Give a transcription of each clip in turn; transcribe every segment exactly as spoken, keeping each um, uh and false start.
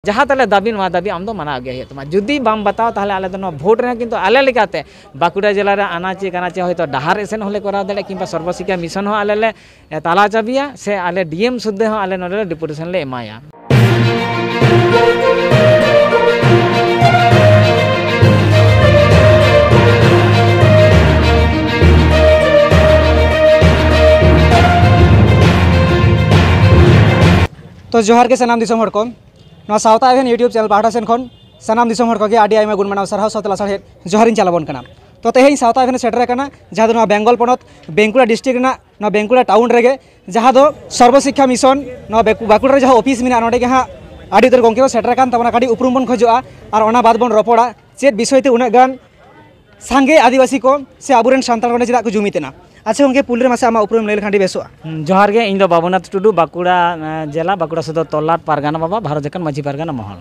ᱡᱟᱦᱟᱸ ᱛᱟᱞᱮ ᱫᱟᱹᱵᱤ, ᱱᱚᱣᱟ ᱫᱟᱹᱵᱤ ᱟᱢ ᱫᱚ ᱢᱟᱱᱟᱣ ᱜᱮ ᱦᱩᱭᱩᱜ ᱛᱟᱢᱟ᱾ ᱡᱩᱫᱤ ᱵᱟᱢ ᱵᱟᱛᱟᱣᱟ, ᱛᱟᱦᱚᱞᱮ ᱟᱞᱮ ᱫᱚ ᱱᱚᱣᱟ ᱵᱷᱳᱴ ᱨᱮᱦᱚᱸ ᱠᱤᱱᱛᱩ ᱟᱞᱮ ᱞᱮᱠᱟᱛᱮ ᱵᱟᱸᱠᱩᱲᱟ ᱡᱮᱞᱟ ᱨᱮ ᱟᱱᱟᱪᱮ ᱠᱟᱱᱟᱪᱮ ᱦᱚᱭᱛᱳ ᱰᱟᱦᱟᱨ ᱮᱥᱮᱫ ᱦᱚᱸᱞᱮ ᱠᱚᱨᱟᱣ ᱫᱟᱲᱮᱭᱟᱜᱼᱟ, ᱠᱤᱝᱵᱟ ᱥᱚᱨᱵᱚ ᱥᱤᱠᱠᱷᱟ ᱢᱤᱥᱚᱱ ᱦᱚᱸ ᱟᱞᱮ ᱞᱮ, ᱮ, ᱛᱟᱞᱟ ᱪᱟᱹᱵᱤᱭᱟ, ᱥᱮ ᱟᱞᱮ ᱰᱤ ᱮᱢ ᱥᱩᱫᱽᱫᱷᱟᱹ ᱦᱚᱸ ᱟᱞᱮ ᱱᱚᱰᱮ ᱞᱮ ᱰᱮᱯᱩᱴᱮᱥᱚᱱ ᱞᱮ ᱮᱢᱟᱭᱟ᱾ ᱛᱚ, ᱡᱚᱦᱟᱨ ᱜᱮ ᱥᱟᱱᱟᱢ ᱫᱤᱥᱚᱢ ᱦᱚᱲ ᱠᱚ᱾ ᱱᱚᱣᱟ ᱥᱟᱶᱛᱟ ᱮᱵᱷᱮᱱ YouTube ᱪᱮᱱᱮᱞ ᱯᱟᱦᱴᱟ ᱥᱮᱱ ᱠᱷᱚᱱ ᱥᱟᱱᱟᱢ ᱫᱤᱥᱚᱢ ᱦᱚᱲ ᱠᱚᱜᱮ ᱟᱹᱰᱤ ᱟᱭᱢᱟ ᱜᱩᱱ ᱢᱟᱱᱟᱣ ᱥᱟᱨᱦᱟᱣ ᱥᱟᱶᱛᱮ ᱞᱟᱥᱟᱲᱦᱮᱫ ᱡᱚᱦᱟᱨᱤᱧ ᱪᱟᱞ ᱟᱵᱚᱱ ᱠᱟᱱᱟ᱾ ᱛᱚ, ᱛᱮᱦᱮᱧ ᱥᱟᱶᱛᱟ ᱮᱵᱷᱮᱱ ᱥᱮᱴᱮᱨ ᱟᱠᱟᱱᱟ, ᱡᱟᱦᱟᱸ ᱫᱚ ᱱᱚᱣᱟ ᱵᱮᱝᱜᱚᱞ ᱯᱚᱱᱚᱛ ᱵᱮᱝᱠᱩᱲᱟ ᱰᱤᱥᱴᱨᱤᱠᱴ ᱨᱮᱱᱟᱜ ᱱᱚᱣᱟ ᱵᱮᱝᱠᱩᱲᱟ ᱴᱟᱣᱩᱱ ᱨᱮᱜᱮ, ᱡᱟᱦᱟᱸ ᱫᱚ ᱥᱚᱨᱵᱚ ᱥᱤᱠᱠᱷᱟ ᱢᱤᱥᱚᱱ ᱱᱚᱣᱟ ᱵᱮᱠᱩ-, ᱵᱟᱸᱠᱩᱲᱟ ᱨᱮ ᱡᱟᱦᱟᱸ ᱚᱯᱷᱤᱥ ᱢᱮᱱᱟᱜᱼᱟ, ᱱᱚᱸᱰᱮ ᱜᱮ ᱦᱟᱸᱜ ᱟᱹᱰᱤ ᱩᱛᱟᱹᱨ ᱜᱚᱢᱠᱮ ᱠᱚ ᱥᱮᱴᱮᱨ ᱟᱠᱟᱱ ᱛᱟᱵᱚᱱᱟ᱾ ᱠᱟᱹᱴᱤᱡ ᱩᱯᱨᱩᱢ ᱵᱚᱱ ᱠᱷᱚᱡᱚᱜᱼᱟ ᱟᱨ ᱚᱱᱟ ᱵᱟᱫ ᱵᱚᱱ ᱨᱚᱯᱚᱲᱟ ᱪᱮᱫ ᱵᱤᱥᱚᱭ ᱛᱮ ᱩᱱᱟᱹᱜ ᱜᱟᱱ ᱥᱟᱸᱜᱮ ᱟᱹᱫᱤᱵᱟᱹᱥᱤ ᱠᱚ ᱥᱮ ᱟᱵᱚᱨᱮᱱ ᱥᱟᱱᱛᱟᱲ ᱠᱚ ᱱᱚᱰᱮ ᱪᱮᱫᱟᱜ ᱠᱚ ᱡᱩᱢᱤᱫ ᱮᱱᱟ᱾ ᱟᱪᱪᱷᱟ ᱜᱚᱢᱠᱮ, ᱯᱩᱭᱞᱩ ᱨᱮ ᱢᱟᱥᱮ ᱟᱢᱟᱜ ᱩᱯᱨᱩᱢ ᱞᱟᱹᱭ ᱞᱮᱠᱷᱟᱱ ᱟᱹᱰᱤ ᱵᱮᱥᱚᱜᱼᱟ᱾ ᱦᱩᱸ, ᱡᱚᱦᱟᱨ ᱜᱮ, ᱤᱧ ᱫᱚ ᱵᱟᱵᱩᱱᱟᱛᱷ ᱴᱩᱰᱩ, ᱵᱟᱸᱠᱩᱲᱟ, ᱮᱸ, ᱡᱮᱞᱟ, ᱵᱟᱸᱠᱩᱲᱟ ᱥᱚᱫᱚᱨ ᱛᱚᱞᱞᱟᱴ ᱯᱟᱨᱜᱟᱱᱟ ᱵᱟᱵᱟ, ᱵᱷᱟᱨᱚᱛ ᱡᱷᱟᱲᱠᱷᱚᱸᱰ ᱢᱟᱹᱡᱷᱤ ᱯᱟᱨᱜᱟᱱᱟ ᱢᱚᱦᱚᱞ᱾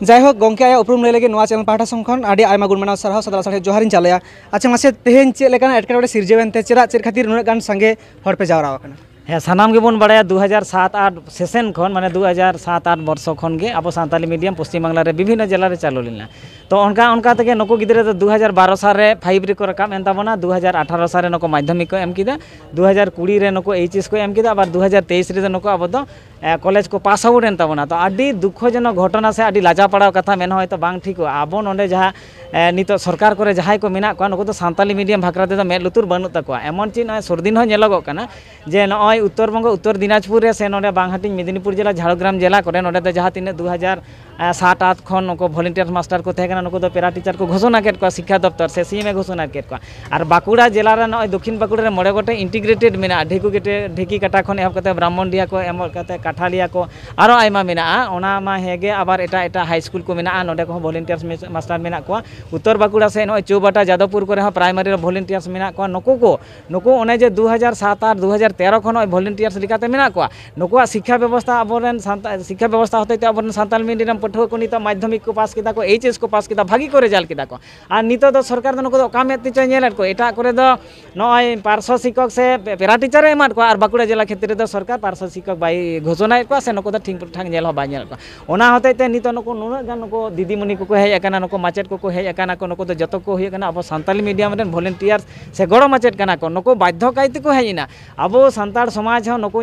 ᱡᱟᱭᱦᱳᱠ, ᱜᱚᱢᱠᱮ ᱟᱭᱟᱜ ᱩᱯᱨᱩᱢ ᱞᱟᱹᱭ ᱞᱟᱹᱜᱤᱫ ᱱᱚᱣᱟ ᱪᱮᱱᱮᱞ ᱯᱟᱦᱴᱟ ᱥᱮᱱ ᱠᱷᱚᱱ ᱟᱹᱰᱤ ᱟᱭᱢᱟ ᱜᱩᱱ ᱢᱟᱱᱟᱣ ᱥᱟᱨᱦᱟᱣ ᱥᱟᱫᱟ ᱞᱟᱥᱟᱲᱦᱮᱫ ᱡᱚᱦᱟᱨᱤᱧ ᱪᱟᱞᱮᱭᱟ᱾ ᱟᱪᱪᱷᱟ ᱢᱟᱥᱮ, ᱛᱮᱦᱮᱧ ᱪᱮᱫ ᱞᱮᱠᱟᱱᱟᱜ ᱮᱴᱠᱮᱴᱚᱬᱮ ᱥᱤᱨᱡᱟᱹᱣ ᱮᱱᱛᱮ ᱪᱮᱫᱟᱜ, ᱪᱮᱫ ᱠᱷᱟᱹᱛᱤᱨ ᱱᱩᱱᱟᱹᱜ ᱜᱟᱱ ᱥᱟᱸᱜᱮ ᱦᱚᱲ ᱯᱮ ᱡᱟᱣᱨᱟ ᱟᱠᱟᱱᱟ? ᱦᱮᱸ, ᱥᱟᱱᱟᱢ ᱜᱮᱵᱚᱱ ᱵᱟᱲᱟᱭᱟ, ᱫᱩ ᱦᱟᱡᱟᱨ ᱥᱟᱛ ᱟᱴ ᱥᱮᱥᱮᱱ ᱠᱷᱚᱱ, ᱢᱟᱱᱮ ᱫᱩ ᱦᱟᱡᱟᱨ ᱥᱟᱛ ᱟᱴ ᱵᱚᱨᱥᱚ ᱠᱷᱚᱱ ᱜᱮ ᱟᱵᱚ ᱥᱟᱱᱛᱟᱞᱤ ᱢᱤᱰᱤᱭᱟᱢ ᱯᱚᱥᱪᱤᱢ ᱵᱟᱝᱞᱟ ᱨᱮ ᱵᱤᱵᱷᱤᱱᱱᱚ ᱡᱮᱞᱟ ᱨᱮ ᱪᱟᱹᱞᱩ ᱞᱮᱱᱟ᱾ ᱛᱚ ᱚᱱᱠᱟ ᱚᱱᱠᱟ ᱛᱮᱜᱮ ᱱᱩᱠᱩ ᱜᱤᱫᱽᱨᱟᱹ ᱫᱚ ᱫᱩ ᱦᱟᱡᱟᱨ ᱵᱟᱨᱚ ᱥᱟᱞ ᱨᱮ ᱯᱷᱟᱭᱤᱵᱷ ᱨᱮᱠᱚ ᱨᱟᱠᱟᱵ ᱮᱱ ᱛᱟᱵᱚᱱᱟ, ᱫᱩ ᱦᱟᱡᱟᱨ ᱟᱴᱷᱟᱨᱚ ᱥᱟᱞ ᱨᱮ ᱱᱩᱠᱩ ᱢᱟᱫᱽᱫᱷᱚᱢᱤᱠ ᱠᱚ ᱮᱢ ᱠᱮᱫᱟ, ᱫᱩ ᱦᱟᱡᱟᱨ ᱠᱩᱲᱤ ᱨᱮ ᱱᱩᱠᱩ ᱮᱭᱤᱪ ᱮᱥ ᱠᱚ ᱮᱢ ᱠᱮᱫᱟ, ᱟᱵᱟᱨ ᱫᱩ ᱦᱟᱡᱟᱨ ᱛᱮᱭᱤᱥ ᱨᱮᱫᱚ ᱱᱩᱠᱩ ᱟᱵᱚ ᱫᱚ ᱮ, ᱠᱚᱞᱮᱡᱽ ᱠᱚ ᱯᱟᱥ ᱟᱣᱩᱴ ᱮᱱ ᱛᱟᱵᱚᱱᱟ᱾ ᱛᱚ ᱟᱹᱰᱤ ᱫᱩᱠᱠᱷᱚᱡᱚᱱᱚᱠ ᱜᱷᱚᱴᱚᱱᱟ ᱥᱮ ᱟᱹᱰᱤ ᱞᱟᱡᱟᱣ ᱯᱟᱲᱟᱣ ᱠᱟᱛᱷᱟ ᱢᱮᱱ ᱦᱚᱸ ᱦᱚᱭᱛᱳ ᱵᱟᱝ ᱴᱷᱤᱠᱚᱜᱼᱟ᱾ ᱟᱵᱚ ᱱᱚᱰᱮ ᱡᱟᱦᱟᱸ, ᱮ, ᱱᱤᱛᱚᱜ ᱥᱚᱨᱠᱟᱨ ᱠᱚᱨᱮ ᱡᱟᱦᱟᱸᱭ ᱠᱚ ᱢᱮᱱᱟᱜ ᱠᱚᱣᱟ, ᱱᱩᱠᱩ ᱫᱚ ᱥᱟᱱᱛᱟᱞᱤ ᱢᱤᱰᱤᱭᱟᱢ ᱵᱷᱟᱠᱨᱟ ᱛᱮᱫᱚ ᱢᱮᱫ ᱞᱩᱛᱩᱨ ᱵᱟᱹᱱᱩᱜ ᱛᱟᱠᱚᱣᱟ᱾ ᱮᱢᱚᱱ ᱪᱮᱫ ᱱᱚᱜᱼᱚᱭ ᱥᱩᱨᱫᱤᱱ ᱦᱚᱸ ᱧᱮᱞᱚᱜᱚᱜ ᱠᱟᱱᱟ ᱡᱮ ᱱᱚᱜᱼᱚᱭ ᱩᱛᱛᱚᱨ ᱵᱚᱝᱜᱚ, ᱩᱛᱛᱚᱨ ᱫᱤᱱᱟᱡᱽᱯᱩᱨ ᱨᱮ ᱥᱮ ᱱᱚᱰᱮ ᱵᱟᱝᱦᱟᱴᱤᱧ ᱢᱮᱫᱤᱱᱤᱯᱩᱨ ᱡᱮᱞᱟ, ᱡᱷᱟᱲᱜᱨᱟᱢ ᱡᱮᱞᱟ ᱠᱚᱨᱮ ᱱᱚᱰᱮ ᱫᱚ ᱡᱟᱦᱟᱸ ᱛᱤᱱᱟᱹᱜ ᱫᱩ ᱦᱟᱡᱟᱨ ᱮ, ᱥᱟᱛ ᱟᱴ ᱠᱷᱚᱱ ᱱᱩᱠᱩ ᱵᱷᱚᱞᱮᱱᱴᱤᱭᱟᱨ ᱢᱟᱥᱴᱟᱨ ᱠᱚ ᱛᱟᱦᱮᱸ ᱠᱟᱱᱟ, ᱱᱩᱠᱩ ᱫᱚ ᱯᱮᱨᱟ ᱴᱤᱪᱟᱨ ᱠᱚ ᱜᱷᱳᱥᱚᱱᱟ ᱠᱮᱫ ᱠᱚᱣᱟ ᱥᱤᱠᱠᱷᱟ ᱫᱚᱯᱛᱚᱨ ᱥᱮ ᱥᱤ ᱮᱢ ᱮ ᱜᱷᱳᱥᱚᱱᱟ ᱠᱮᱫ ᱠᱚᱣᱟ᱾ ᱟᱨ ᱵᱟᱸᱠᱩᱲᱟ ᱡᱮᱞᱟ ᱨᱮ ᱱᱚᱜᱼᱚᱭ ᱫᱚᱠᱠᱷᱤᱱ ᱵᱟᱸᱠᱩᱲᱟ ᱨᱮ ᱢᱚᱬᱮ ᱜᱚᱴᱮᱡ ᱤᱱᱴᱤᱜᱨᱮᱴᱮᱰ ᱢᱮᱱᱟᱜᱼᱟ, ᱰᱷᱮᱠᱩ ᱠᱮᱴᱮ-, ᱰᱷᱮᱠᱤ ᱠᱟᱴᱟ ᱠᱷᱚᱱ ᱮᱦᱚᱵ ᱠᱟᱛᱮ ᱵᱨᱟᱦᱢᱚᱱᱰᱤᱦᱟ ᱠᱚ, ᱮᱢᱚᱜ ᱠᱟᱛᱮ ᱠᱟᱴᱷᱟᱞᱤᱭᱟ ᱠᱚ, ᱟᱨᱚ ᱟᱭᱢᱟ ᱢᱮᱱᱟᱜᱼᱟ᱾ ᱚᱱᱟ ᱢᱟ ᱦᱮᱸ ᱜᱮ, ᱟᱵᱟᱨ ᱮᱴᱟᱜ ᱮᱴᱟᱜ ᱦᱟᱭ ᱥᱠᱩᱞ ᱠᱚ ᱢᱮᱱᱟᱜᱼᱟ, ᱱᱚᱸᱰᱮ ᱠᱚᱦᱚᱸ ᱵᱷᱚᱞᱮᱱᱴᱤᱭᱟᱨᱥ ᱢᱮᱥ-, ᱢᱟᱥᱴᱟᱨ ᱢᱮᱱᱟᱜ ᱠᱚᱣᱟ᱾ ᱩᱛᱛᱚᱨ ᱵᱟᱸᱠᱩᱲᱟ ᱥᱮᱫ ᱱᱚᱜᱼᱚᱭ ᱪᱳᱵᱟᱴᱟ, ᱡᱟᱫᱚᱵᱯᱩᱨ ᱠᱚᱨᱮ ᱦᱚᱸ ᱯᱨᱟᱭᱢᱟᱨᱤ ᱨᱮ ᱵᱷᱚᱞᱮᱱᱴᱤᱭᱟᱨᱥ ᱢᱮᱱᱟᱜ ᱠᱚᱣᱟ᱾ ᱱᱩᱠᱩ ᱠᱚ ᱱᱩᱠᱩ ᱚᱱᱮ ᱡᱮ ᱫᱩ ᱦᱟᱡᱟᱨ ᱥᱟᱛ ᱟᱨ ᱫᱩ ᱦᱟᱡᱟᱨ ᱛᱮᱨᱚ ᱠᱷᱚᱱ ᱱᱚᱜᱼᱚᱭ ᱵᱷᱚᱞᱮᱱᱴᱤᱭᱟᱨᱥ ᱞᱮᱠᱟᱛᱮ ᱢᱮᱱᱟᱜ ᱠᱚᱣᱟ, ᱱᱩᱠᱩᱣᱟᱜ ᱥᱤᱠᱠᱷᱟ ᱵᱮᱵᱚᱥᱛᱷᱟ, ᱟᱵᱚᱨᱮᱱ ᱥᱟᱱᱛᱟ-, ᱥᱤᱠᱠᱷᱟ ᱵᱮᱵᱚᱥᱛᱷᱟ ᱦᱚᱛᱮᱡ ᱛᱮ ᱟᱵᱚᱨᱮᱱ ᱥᱟᱱᱛᱟᱲ ᱢᱤᱰᱤᱭᱟᱢ ᱯᱟᱹᱴᱷᱩᱣᱟᱹ ᱠᱚ ᱱᱤᱛᱚᱜ ᱢᱟᱫᱽᱫᱷᱚᱢᱤᱠ ᱠᱚ ᱯᱟᱥ ᱠᱮᱫᱟ ᱠᱚ, ᱮᱭᱤᱪ ᱮᱥ ᱠᱚ ᱯᱟᱥ ᱠᱮᱫᱟ, ᱵᱷᱟᱹᱜᱤ ᱠᱚ ᱨᱮᱡᱟᱞᱴ ᱠᱮᱫᱟ ᱠᱚ᱾ ᱟᱨ ᱱᱤᱛᱚᱜ ᱫᱚ ᱥᱚᱨᱠᱟᱨ ᱫᱚ ᱱᱩᱠᱩ ᱫᱚ ᱚᱠᱟ ᱢᱮᱫ ᱛᱮᱪᱚᱭ ᱧᱮᱞᱮᱫ ᱠᱚ, ᱮᱴᱟᱜ ᱠᱚᱨᱮ ᱫᱚ ᱱᱚᱜᱼᱚᱭ ᱯᱟᱨᱥᱚ ᱥᱤᱠᱠᱷᱚᱠ ᱥᱮ ᱯᱮ-, ᱯᱮᱨᱟ ᱴᱤᱪᱟᱨᱮ ᱮᱢᱟᱫ ᱠᱚᱣᱟ, ᱟᱨ ᱵᱟᱸᱠᱩᱲᱟ ᱡᱮᱞᱟ ᱠᱷᱮᱛᱨᱮ ᱫᱚ ᱥᱚᱨᱠᱟᱨ ᱯᱟᱨᱥᱚ ᱥᱤᱠᱠᱷᱚᱠ ᱵᱟᱭ ᱜᱷᱳᱥᱚᱱᱟᱭᱮᱫ ᱠᱚᱣᱟ, ᱥᱮ ᱱᱩᱠᱩ ᱫᱚ ᱴᱷᱤᱠ ᱴᱷᱟᱠ ᱧᱮᱞ ᱦᱚᱸ ᱵᱟᱭ ᱧᱮᱞᱮᱫ ᱠᱚᱣᱟ᱾ ᱚᱱᱟ ᱦᱚᱛᱮᱡ ᱛᱮ ᱱᱤᱛᱚᱜ ᱱᱩᱠᱩ ᱱᱩᱱᱟᱹᱜ ᱜᱟᱱ ᱱᱩᱠᱩ ᱫᱤᱫᱤᱢᱩᱱᱤ ᱠᱚᱠᱚ ᱦᱮᱡ ᱟᱠᱟᱱᱟ, ᱱᱩᱠᱩ ᱢᱟᱪᱮᱫ ᱠᱚᱠᱚ ᱦᱮᱡ ᱟᱠᱟᱱᱟ ᱠᱚ, ᱱᱩᱠᱩ ᱫᱚ ᱡᱚᱛᱚ ᱠᱚ ᱦᱩᱭᱩᱜ ᱠᱟᱱᱟ ᱟᱵᱚ ᱥᱟᱱᱛᱟᱞᱤ ᱢᱤᱰᱤᱭᱟᱢ ᱨᱮᱱ ᱵᱷᱚᱞᱮᱱᱴᱤᱭᱟᱨ ᱥᱮ ᱜᱚᱲᱚ ᱢᱟᱪᱮᱫ ᱠᱟᱱᱟ ᱠᱚ, ᱱᱩᱠᱩ ᱵᱟᱫᱽᱫᱷᱚ ᱠᱟᱭ ᱛᱮᱠᱚ ᱦᱮᱡ ᱮᱱᱟ᱾ ᱟᱵᱚ ᱥᱟᱱᱛᱟᱲ ᱥᱚᱢᱟᱡᱽ ᱦᱚᱸ ᱱᱩᱠᱩ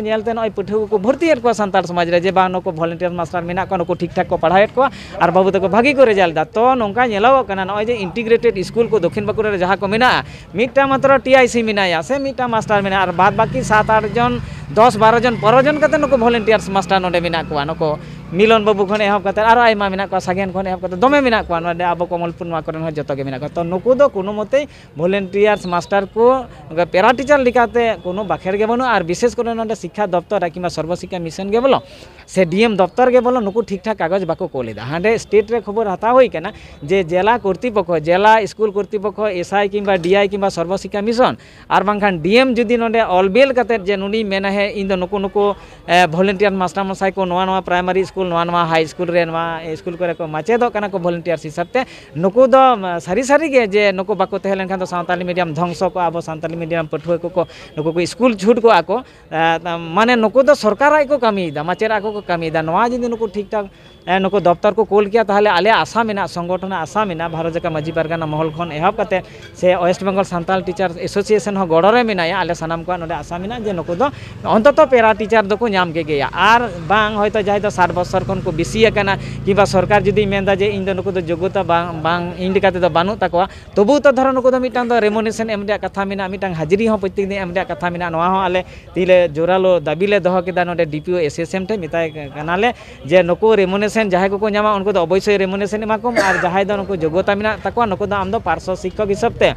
ᱧᱮᱞᱛᱮ ᱱᱚᱜᱼᱚᱭ ᱯᱟᱹᱴᱷᱩᱣᱟᱹ ᱠᱚᱠᱚ ᱵᱷᱚᱨᱛᱤᱭᱮᱫ ᱠᱚᱣᱟ ᱥᱟᱱᱛᱟᱲ ᱥᱚᱢᱟᱡᱽ ᱨᱮ, ᱡᱮ ᱵᱟᱝ ᱱᱩᱠᱩ ᱵᱷᱚᱞᱮᱱᱴᱤᱭᱟᱨ ᱢᱟᱥᱴᱟᱨ ᱢᱮᱱᱟᱜ ᱠᱚᱣᱟ, ᱱᱩᱠᱩ ᱴᱷᱤᱠ ᱴᱷᱟᱠ ᱠᱚ ᱯᱟᱲᱦᱟᱣᱮᱫ ᱠᱚᱣᱟ ᱟᱨ ᱵᱟᱹᱵᱩ ᱛᱟᱠᱚ ᱵᱷᱟᱹᱜᱤ ᱠᱚ ᱨᱮᱡᱟᱞᱴ ᱮᱫᱟ᱾ ᱛᱚ ᱱᱚᱝᱠᱟ ᱧᱮᱞᱚᱜᱚᱜ ᱠᱟᱱᱟ, ᱱᱚᱜᱼᱚᱭ ᱡᱮ ᱤᱱᱴᱤᱜᱨᱮᱴᱮᱰ ᱥᱠᱩᱞ ᱠᱚ ᱫᱚᱠᱷᱤᱱ ᱵᱟᱸᱠᱩᱲᱟ ᱨᱮ ᱡᱟᱦᱟᱸ ᱠᱚ ᱢᱮᱱᱟᱜᱼᱟ, ᱢᱤᱫᱴᱟᱝ ᱢᱟᱛᱨᱚ ᱴᱤ ᱟᱭ ᱥᱤ ᱢᱮᱱᱟᱭᱟ ᱥᱮ ᱢᱤᱫᱴᱟᱝ ᱢᱟᱥᱴᱟᱨ ᱢᱮᱱᱟᱭᱟ, ᱟᱨ ᱵᱟᱫᱽ ᱵᱟᱹᱠᱤ ᱥᱟᱛ ᱟᱴ ᱡᱚᱱ, ᱫᱚᱥ ᱵᱟᱨᱚ ᱡᱚᱱ, ᱯᱚᱱᱨᱚ ᱡᱚᱱ ᱠᱟᱛᱮ ᱱᱩᱠᱩ ᱵᱷᱚᱞᱮᱱᱴᱤᱭᱟᱨᱥ ᱢᱟᱥᱴᱟᱨ ᱱᱚᱰᱮ ᱢᱮᱱᱟᱜ ᱠᱚᱣᱟ᱾ ᱱᱩᱠᱩ ᱢᱤᱞᱚᱱ ᱵᱟᱹᱵᱩ ᱠᱷᱚᱱ ᱮᱦᱚᱵ ᱠᱟᱛᱮ ᱟᱨᱚ ᱟᱭᱢᱟ ᱢᱮᱱᱟᱜ ᱠᱚᱣᱟ, ᱥᱟᱜᱮᱱ ᱠᱷᱚᱱ ᱮᱦᱚᱵ ᱠᱟᱛᱮ ᱫᱚᱢᱮ ᱢᱮᱱᱟᱜ ᱠᱚᱣᱟ ᱱᱚᱰᱮ ᱟᱵᱚ ᱠᱚᱢᱚᱞᱯᱩᱨ ᱱᱚᱣᱟ ᱠᱚᱨᱮᱱ ᱦᱚᱸ ᱡᱚᱛᱚ ᱜᱮ ᱢᱮᱱᱟᱜ ᱠᱚᱣᱟ᱾ ᱛᱚ ᱱᱩᱠᱩ ᱫᱚ ᱠᱳᱱᱳ ᱢᱚᱛᱮ ᱵᱷᱚᱞᱮᱱᱴᱤᱭᱟᱨᱥ ᱢᱟᱥᱴᱟᱨ ᱠᱚ ᱯᱮᱨᱟ ᱴᱤᱪᱟᱨ ᱞᱮᱠᱟᱛᱮ ᱠᱳᱱᱳ ᱵᱟᱠᱷᱮᱲ ᱜᱮ ᱵᱟᱹᱱᱩᱜᱼᱟ᱾ ᱟᱨ ᱵᱤᱥᱮᱥ ᱠᱚᱨᱮ ᱱᱚᱰᱮ ᱥᱤᱠᱠᱷᱟ ᱫᱚᱯᱛᱚᱨ ᱨᱮ ᱠᱤᱝᱵᱟ ᱥᱚᱨᱵᱚ ᱥᱤᱠᱠᱷᱟ ᱢᱤᱥᱚᱱ ᱜᱮ ᱵᱚᱞᱚ ᱥᱮ ᱰᱤ ᱮᱢ ᱫᱚᱯᱛᱚᱨ ᱜᱮ ᱵᱚᱞᱚ, ᱱᱩᱠᱩ ᱴᱷᱤᱠ ᱴᱷᱟᱠ ᱠᱟᱜᱚᱡᱽ ᱵᱟᱠᱚ ᱠᱳᱞ ᱮᱫᱟ᱾ ᱦᱟᱸᱰᱮ ᱥᱴᱮᱴ ᱨᱮ ᱠᱷᱚᱵᱚᱨ ᱦᱟᱛᱟᱣ ᱦᱩᱭ ᱠᱟᱱᱟ ᱡᱮ ᱡᱮᱞᱟ ᱠᱚᱨᱛᱤᱯᱚᱠᱠᱷᱚ, ᱡᱮᱞᱟ ᱥᱠᱩᱞ ᱠᱚᱨᱛᱤᱯᱚᱠᱠᱷᱚ, ᱮᱥ ᱟᱭ ᱠᱤᱝᱵᱟ ᱰᱤ ᱟᱭ ᱠᱤᱝᱵᱟ ᱥᱚᱨᱵᱚ ᱥᱤᱠᱠᱷᱟ ᱢᱤᱥᱚᱱ, ᱟᱨ ᱵᱟᱝᱠᱷᱟᱱ ᱰᱤ ᱮᱢ ᱡᱩᱫᱤ ᱱᱚᱰᱮ ᱚᱞ ᱵᱮᱞ ᱠᱟᱛᱮᱫ ᱡᱮ ᱱᱩᱱᱤ ᱢᱮᱱᱟ, ᱦᱮᱸ, ᱤᱧ ᱫᱚ ᱱᱩᱠᱩ ᱱᱩᱠᱩ, ᱮ, ᱵᱷᱚᱞᱮᱱᱴᱤᱭᱟᱨ ᱢᱟᱥᱴᱟᱨ ᱢᱚᱥᱟᱭ ᱠᱚ ᱱᱚᱣᱟ ᱱᱚᱣᱟ ᱯᱨᱟᱭᱢᱟᱨᱤ ᱥᱠᱩᱞ, ᱱᱚᱣᱟ ᱱᱚᱣᱟ ᱦᱟᱭ ᱥᱠᱩᱞ ᱨᱮ, ᱱᱚᱣᱟ ᱥᱠᱩᱞ ᱠᱚᱨᱮ ᱠᱚ ᱢᱟᱪᱮᱫᱚᱜ ᱠᱟᱱᱟ ᱠᱚ ᱵᱷᱚᱞᱮᱱᱴᱤᱭᱟᱨᱥ ᱦᱤᱥᱟᱹᱵ ᱛᱮ, ᱱᱩᱠᱩ ᱫᱚ, ᱮ, ᱥᱟᱹᱨᱤ ᱥᱟᱹᱨᱤ ᱜᱮ ᱡᱮ ᱱᱩᱠᱩ ᱵᱟᱠᱚ ᱛᱟᱦᱮᱸ ᱞᱮᱱᱠᱷᱟᱱ ᱫᱚ ᱥᱟᱶᱛᱟᱞᱤ ᱢᱤᱰᱤᱭᱟᱢ ᱫᱷᱚᱝᱥᱚ ᱠᱚᱜᱼᱟ, ᱟᱵᱚ ᱥᱟᱶᱛᱟᱞᱤ ᱢᱤᱰᱤᱭᱟᱢ ᱯᱟᱹᱴᱷᱩᱣᱟᱹ ᱠᱚᱠᱚ, ᱱᱩᱠᱩ ᱠᱚ ᱥᱠᱩᱞ ᱪᱷᱩᱴ ᱠᱚᱜᱼᱟ ᱠᱚ᱾ ᱮ, ᱢᱟᱱᱮ ᱱᱩᱠᱩ ᱫᱚ ᱥᱚᱨᱠᱟᱨᱟᱜ ᱜᱮᱠᱚ ᱠᱟᱹᱢᱤᱭᱮᱫᱟ, ᱢᱟᱪᱮᱫ ᱟᱠᱚ ᱠᱚ ᱠᱟᱹᱢᱤᱭᱮᱫᱟ᱾ ᱱᱚᱣᱟ ᱡᱩᱫᱤ ᱱᱩᱠᱩ ᱴᱷᱤᱠ ᱴᱷᱟᱠ, ᱮ, ᱱᱩᱠᱩ ᱫᱚᱯᱛᱚᱨ ᱠᱚ ᱠᱳᱞ ᱠᱮᱭᱟ, ᱛᱟᱦᱚᱞᱮ ᱟᱞᱮᱭᱟᱜ ᱟᱥᱟ ᱢᱮᱱᱟᱜᱼᱟ, ᱥᱚᱝᱜᱚᱴᱷᱚᱱᱟᱜ ᱟᱥᱟ ᱢᱮᱱᱟᱜᱼᱟ, ᱵᱷᱟᱨᱚᱛ ᱡᱟᱠᱟᱛ ᱢᱟᱹᱡᱷᱤ ᱯᱟᱨᱜᱟᱱᱟ ᱢᱚᱦᱚᱞ ᱠᱷᱚᱱ ᱮᱦᱚᱵ ᱠᱟᱛᱮ ᱥᱮ West Bengal Santal teacher association ᱦᱚᱸ ᱜᱚᱲᱚ ᱨᱮ ᱢᱮᱱᱟᱭᱟ᱾ ᱟᱞᱮ ᱥᱟᱱᱟᱢ ᱠᱚᱣᱟᱜ ᱱᱚᱰᱮ ᱟᱥᱟ ᱢᱮᱱᱟᱜᱼᱟ ᱡᱮ ᱱᱩᱠᱩ ᱫᱚ ᱚᱱᱛᱚᱛᱚ ᱯᱮᱨᱟ ᱴᱤᱪᱟᱨ ᱫᱚᱠᱚ ᱧᱟᱢ ᱠᱮ ᱜᱮᱭᱟ᱾ ᱟᱨ ᱵᱟᱝ ᱦᱚᱭᱛᱳ ᱡᱟᱦᱟᱸᱭ ᱫᱚ ᱥᱟᱴ ᱵᱚᱪᱷᱚᱨ ᱠᱷᱚᱱ ᱠᱚ ᱵᱮᱥᱤ ᱟᱠᱟᱱᱟ, ᱠᱤᱝᱵᱟ ᱥᱚᱨᱠᱟᱨ ᱡᱩᱫᱤᱭ ᱢᱮᱱᱫᱟ ᱡᱮ ᱤᱧ ᱫᱚ ᱱᱩᱠᱩ ᱫᱚ ᱡᱳᱜᱽᱜᱚᱛᱟ ᱵᱟᱝ, ᱵᱟᱝ ᱤᱧ ᱞᱮᱠᱟ ᱛᱮᱫᱚ ᱵᱟᱹᱱᱩᱜ ᱛᱟᱠᱚᱣᱟ, ᱛᱚᱵᱩ ᱛᱚ ᱫᱷᱚᱨᱚ ᱱᱩᱠᱩ ᱫᱚ ᱢᱤᱫᱴᱟᱝ ᱫᱚ ᱨᱮᱢᱩᱱᱮᱥᱚᱱ ᱮᱢ ᱨᱮᱭᱟᱜ ᱠᱟᱛᱷᱟ ᱢᱮᱱᱟᱜᱼᱟ, ᱢᱤᱫᱴᱟᱝ ᱦᱟᱡᱽᱨᱤ ᱦᱚᱸ ᱯᱨᱚᱛᱮᱠ ᱫᱤᱱ ᱮᱢ ᱨᱮᱭᱟᱜ ᱠᱟᱛᱷᱟ ᱢᱮᱱᱟᱜᱼᱟ᱾ ᱱᱚᱣᱟ ᱦᱚᱸ ᱟᱞᱮ ᱛᱤᱦᱤᱧ ᱞᱮ ᱡᱳᱨᱟᱞᱳ ᱫᱟᱹᱵᱤ ᱞᱮ ᱫᱚᱦᱚ ᱠᱮᱫᱟ ᱱᱚᱰᱮ D P O S S M ᱴᱷᱮᱱ, ᱢᱮᱛᱟᱭ ᱠᱟᱱᱟᱞᱮ ᱡᱮ ᱱᱩᱠᱩ ᱨᱮᱢᱩᱱᱮᱥᱚᱱ ᱡᱟᱦᱟᱸᱭ ᱠᱚᱠᱚ ᱧᱟᱢᱟ ᱩᱱᱠᱩ ᱫᱚ ᱚᱵᱚᱥᱥᱳᱭ ᱨᱮᱢᱩᱱᱮᱥᱚᱱ ᱮᱢᱟ ᱠᱚᱢ, ᱟᱨ ᱡᱟᱦᱟᱸᱭ ᱫᱚ ᱱᱩᱠᱩ ᱡᱳᱜᱽᱜᱚᱛᱟ ᱢᱮᱱᱟᱜ ᱛᱟᱠᱚᱣᱟ ᱱᱩᱠᱩ ᱫᱚ ᱟᱢ ᱫᱚ ᱯᱟᱨᱥᱚ ᱥᱤᱠᱠᱷᱚᱠ ᱦᱤᱥᱟᱹᱵ ᱛᱮ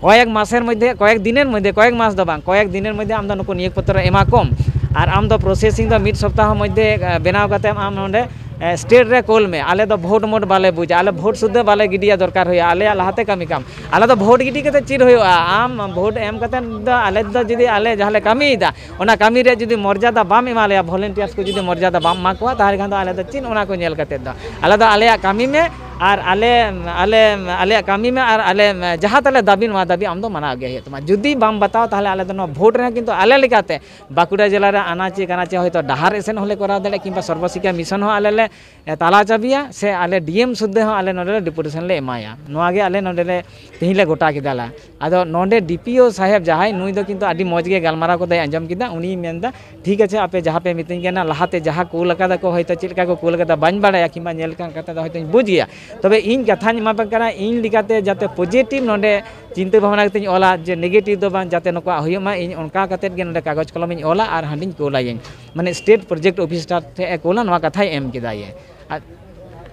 ᱠᱚᱭᱮᱠ ᱢᱟᱥᱮᱨ ᱢᱚᱫᱽᱫᱷᱮ, ᱠᱚᱭᱮᱠ ᱫᱤᱱᱮᱨ ᱢᱚᱫᱽᱫᱷᱮ, ᱠᱚᱭᱮᱠ ᱢᱟᱥ ᱫᱚ ᱵᱟᱝ, ᱠᱚᱭᱮᱠ ᱫᱤᱱᱮᱨ ᱢᱚᱫᱽᱫᱷᱮ ᱟᱢ ᱫᱚ ᱱᱩᱠᱩ ᱱᱤᱭᱳᱜᱽ ᱯᱚᱛᱨᱚ ᱮᱢᱟ ᱠᱚᱢ, ᱟᱨ ᱟᱢ ᱫᱚ ᱯᱨᱚᱥᱮᱥᱤᱝ ᱫᱚ ᱢᱤᱫ ᱥᱚᱯᱛᱟᱦᱚ ᱢᱚᱫᱽᱫᱷᱮ, ᱮ, ᱵᱮᱱᱟᱣ ᱠᱟᱛᱮ ᱟᱢ ᱱᱚᱰᱮ, ᱮ, ᱥᱴᱮᱴ ᱨᱮ ᱠᱳᱞ ᱢᱮ᱾ ᱟᱞᱮ ᱫᱚ ᱵᱷᱳᱴ ᱢᱳᱴ ᱵᱟᱞᱮ ᱵᱩᱡᱟ, ᱟᱞᱮ ᱵᱷᱳᱴ ᱥᱩᱫᱽᱫᱷᱟᱹ ᱵᱟᱞᱮ ᱜᱤᱰᱤᱭᱟ, ᱫᱚᱨᱠᱟᱨ ᱦᱩᱭᱩᱜᱼᱟ, ᱟᱞᱮᱭᱟᱜ ᱞᱟᱦᱟᱛᱮ ᱠᱟᱹᱢᱤ ᱠᱟᱢ᱾ ᱟᱞᱮ ᱫᱚ ᱵᱷᱳᱴ ᱜᱤᱰᱤ ᱠᱟᱛᱮ ᱪᱮᱫ ᱦᱩᱭᱩᱜᱼᱟ? ᱟᱢ ᱵᱷᱳᱴ ᱮᱢ ᱠᱟᱛᱮ ᱫᱚ ᱟᱞᱮ ᱫᱚ ᱡᱩᱫᱤ ᱟᱞᱮ ᱡᱟᱦᱟᱸ ᱞᱮ ᱠᱟᱹᱢᱤᱭᱮᱫᱟ, ᱚᱱᱟ ᱠᱟᱹᱢᱤ ᱨᱮ ᱡᱩᱫᱤ ᱢᱚᱨᱡᱟᱫᱟ ᱵᱟᱢ ᱮᱢᱟ ᱞᱮᱭᱟ, ᱵᱷᱚᱞᱮᱱᱴᱤᱭᱟᱨᱥ ᱠᱚ ᱡᱩᱫᱤ ᱢᱚᱨᱡᱟᱫᱟ ᱵᱟᱢ ᱮᱢᱟ ᱠᱚᱣᱟ, ᱛᱟᱦᱚᱞᱮ ᱠᱷᱟᱱ ᱫᱚ ᱟᱞᱮ ᱫᱚ ᱪᱮᱫ ᱚᱱᱟ ᱠᱚ ᱧᱮᱞ ᱠᱟᱛᱮ ᱫᱚ? ᱟᱞᱮ ᱫᱚ ᱟᱞᱮᱭᱟᱜ ᱠᱟᱹᱢᱤ ᱢᱮ, ᱟᱨ ᱟᱞᱮ ᱟᱞᱮ ᱟᱞᱮᱭᱟᱜ ᱠᱟᱹᱢᱤ ᱢᱮ, ᱟᱨ ᱟᱞᱮ ᱡᱟᱦᱟᱸ ᱛᱟᱞᱮ ᱫᱟᱹᱵᱤ, ᱱᱚᱣᱟ ᱫᱟᱹᱵᱤ ᱟᱢ ᱫᱚ ᱢᱟᱱᱟᱣ ᱜᱮ ᱦᱩᱭᱩᱜ ᱛᱟᱢᱟ᱾ ᱡᱩᱫᱤ ᱵᱟᱢ ᱵᱟᱛᱟᱣᱟ, ᱛᱟᱦᱚᱞᱮ ᱟᱞᱮ ᱫᱚ ᱱᱚᱣᱟ ᱵᱷᱳᱴ ᱨᱮᱦᱚᱸ ᱠᱤᱱᱛᱩ ᱟᱞᱮ ᱞᱮᱠᱟᱛᱮ ᱵᱟᱸᱠᱩᱲᱟ ᱡᱮᱞᱟ ᱨᱮ ᱟᱱᱟᱪᱮ ᱠᱟᱱᱟᱪᱮ ᱦᱚᱭᱛᱳ ᱰᱟᱦᱟᱨ ᱮᱥᱮᱫ ᱦᱚᱸᱞᱮ ᱠᱚᱨᱟᱣ ᱫᱟᱲᱮᱭᱟᱜᱼᱟ, ᱠᱤᱝᱵᱟ ᱥᱚᱨᱵᱚ ᱥᱤᱠᱠᱷᱟ ᱢᱤᱥᱚᱱ ᱦᱚᱸ ᱟᱞᱮ ᱞᱮ ᱛᱟᱞᱟ ᱪᱟᱹᱵᱤᱭᱟ, ᱥᱮ ᱟᱞᱮ ᱰᱤ ᱮᱢ ᱥᱩᱫᱽᱫᱷᱟᱹ ᱦᱚᱸ ᱟᱞᱮ ᱱᱚᱰᱮ ᱞᱮ ᱰᱮᱯᱩᱴᱮᱥᱚᱱ ᱞᱮ ᱮᱢᱟᱭᱟ᱾ ᱱᱚᱣᱟ ᱜᱮ ᱟᱞᱮ ᱱᱚᱰᱮ ᱞᱮ ᱛᱮᱦᱮᱧ ᱞᱮ ᱜᱚᱴᱟ ᱠᱮᱫᱟ ᱞᱮ᱾ ᱟᱫᱚ ᱱᱚᱰᱮ ᱰᱤ ᱯᱤ ᱳ ᱥᱟᱦᱮᱵᱽ ᱡᱟᱦᱟᱸᱭ, ᱱᱩᱭ ᱫᱚ ᱠᱤᱱᱛᱩ ᱟᱹᱰᱤ ᱢᱚᱡᱽ ᱜᱮ ᱜᱟᱞᱢᱟᱨᱟᱣ ᱠᱚᱫᱚᱭ ᱟᱸᱡᱚᱢ ᱠᱮᱫᱟ᱾ ᱩᱱᱤᱭ ᱢᱮᱱᱫᱟ, "ᱴᱷᱤᱠ ᱟᱪᱷᱮ, ᱟᱯᱮ ᱡᱟᱦᱟᱸ ᱯᱮ ᱢᱤᱛᱟᱹᱧ ᱠᱟᱱᱟ, ᱞᱟᱦᱟᱛᱮ ᱡᱟᱦᱟᱸ ᱠᱳᱞ ᱟᱠᱟᱫᱟ ᱠᱚ, ᱦᱚᱭᱛᱳ ᱪᱮᱫ ᱞᱮᱠᱟ ᱠᱚ ᱠᱳᱞ ᱟᱠᱟᱫᱟ ᱵᱟᱹᱧ ᱵᱟᱲᱟᱭᱟ, ᱠᱤᱝᱵᱟ ᱧᱮᱞ ᱠᱟᱱ ᱠᱟᱛᱷᱟ ᱫᱚ ᱦᱚᱭᱛᱳᱧ ᱵᱩᱡᱽ ᱜᱮᱭᱟ, ᱛᱚᱵᱮ ᱤᱧ ᱠᱟᱛᱷᱟᱧ ᱮᱢᱟ ᱯᱮ ᱠᱟᱱᱟ, ᱤᱧ ᱞᱮᱠᱟᱛᱮ ᱡᱟᱛᱮ ᱯᱚᱡᱤᱴᱤᱵᱷ ᱱᱚᱰᱮ ᱪᱤᱱᱛᱟᱹ ᱵᱷᱟᱵᱽᱱᱟ ᱠᱟᱛᱮᱧ ᱚᱞᱟ, ᱡᱮ ᱱᱮᱜᱮᱴᱤᱵᱷ ᱫᱚ ᱵᱟᱝ, ᱡᱟᱛᱮ ᱱᱩᱠᱩᱣᱟᱜ ᱦᱩᱭᱩᱜ ᱢᱟ, ᱤᱧ ᱚᱱᱠᱟ ᱠᱟᱛᱮᱫ ᱜᱮ ᱱᱚᱰᱮ ᱠᱟᱜᱚᱡᱽ ᱠᱚᱞᱚᱢᱤᱧ ᱚᱞᱟ ᱟᱨ ᱦᱟᱸᱰᱮᱧ ᱠᱳᱞᱟᱭᱟᱹᱧ, ᱢᱟᱱᱮ ᱥᱴᱮᱴ ᱯᱨᱚᱡᱮᱠᱴ ᱚᱯᱷᱤᱥᱟᱨ ᱴᱷᱮᱱ ᱮ ᱠᱳᱞᱟ", ᱱᱚᱣᱟ ᱠᱟᱛᱷᱟᱭ ᱮᱢ ᱠᱮᱫᱟ ᱤᱭᱟᱹ᱾ ᱟᱨ